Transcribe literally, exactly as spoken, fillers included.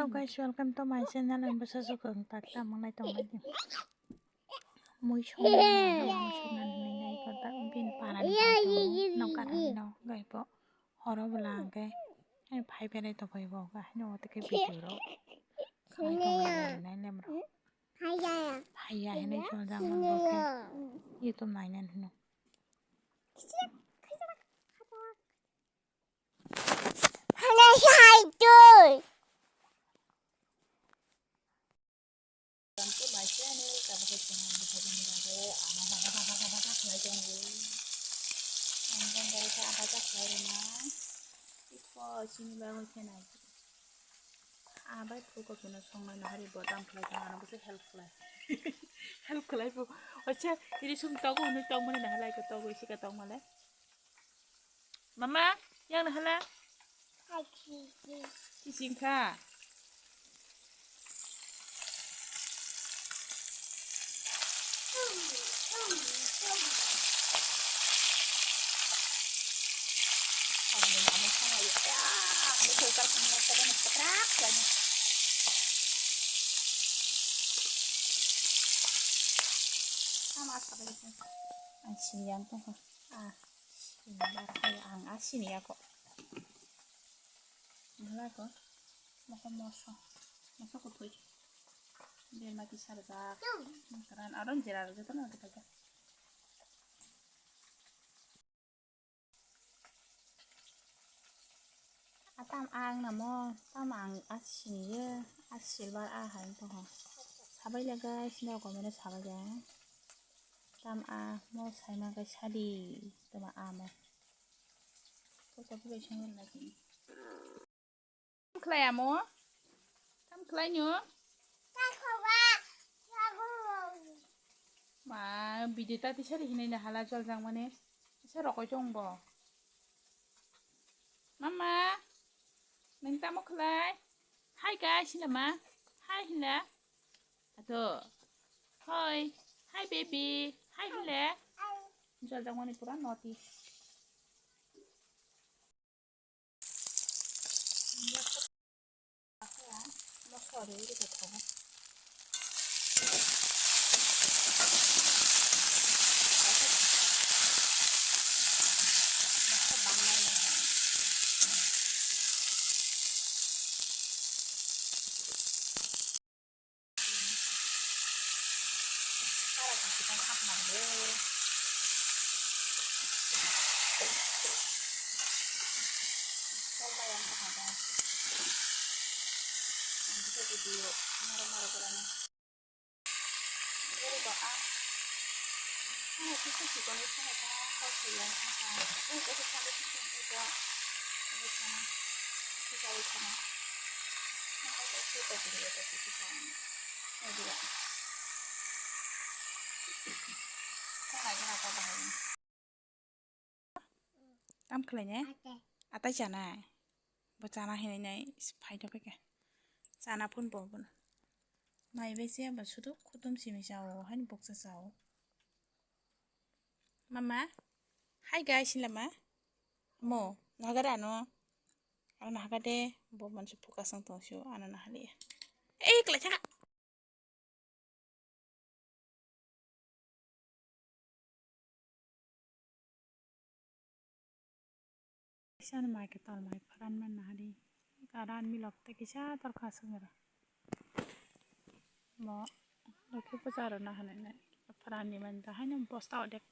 Hello guys, welcome to my channel. Ang bwsa swkang tak ta mangnai tong lai di. Mui songna nai, mui songna nai nai ko ta bin para ni bai tongo, nokar ni no gai bo horo bwla hwnkhe phai berai tong phai bo ga hino tei khe video rok khai tong lai nai lem rok. Phaiya hinwi chwng jang man bo khe YouTube nai nai hino. Iko chini bagwi khe nai. Ah, bai phuko kino songnai nahari bo tam khlai tong, ano bwswk help khlai. Help khlai phu. Acha, iri sum togo hwnwi tongmani nahalai ko togo isi ka tongmale. Mama, yang nahala? Kising kha. Ang sini yang tongkha. Ah, sini yang tongkha. Ang ah sini ya kok. Mala ko, mokol moso, moso kuthwi. Bemaki sarjak, makaran, aro jera rok jotono rwjak. Atam ang namo, tam ang asini ye, as silver a hai tongho. Sabai le guys, no comment sabai le. Tam a mo saima guys sadi, toma a mo. Posa pura songwal lagi. Khlai amo? Tam khlai nyo? Ma, bidi ta tisari hinai na hala jol jang mane. Isa rokoi chong bo. Mama, nang tamo khlai? Hi guys, hinla ma. Hi hinla. Ato. Hoi. Hi baby. Hi hinla. Jol jang mane pura noti. Tam khlai ne? Atai chanai. Bo chana hinwi nai phai tokhe khe. Chana phun bo bono. Mai bai se ba sudu khutum simi chao, haini boksa chao. Mama, hi guys, hinla ma. Mo, nahagare ano. Ano nahagade, bo manse focus ang tong sio, ano nahali. Ei, klai thaka. Kisa ni mai kwtal mai pharan man nahadi. Karan milok te kisa torkha swngra. Mo, lokhi puja ro nahanai nai. Pharan ni man da haino bosta odek.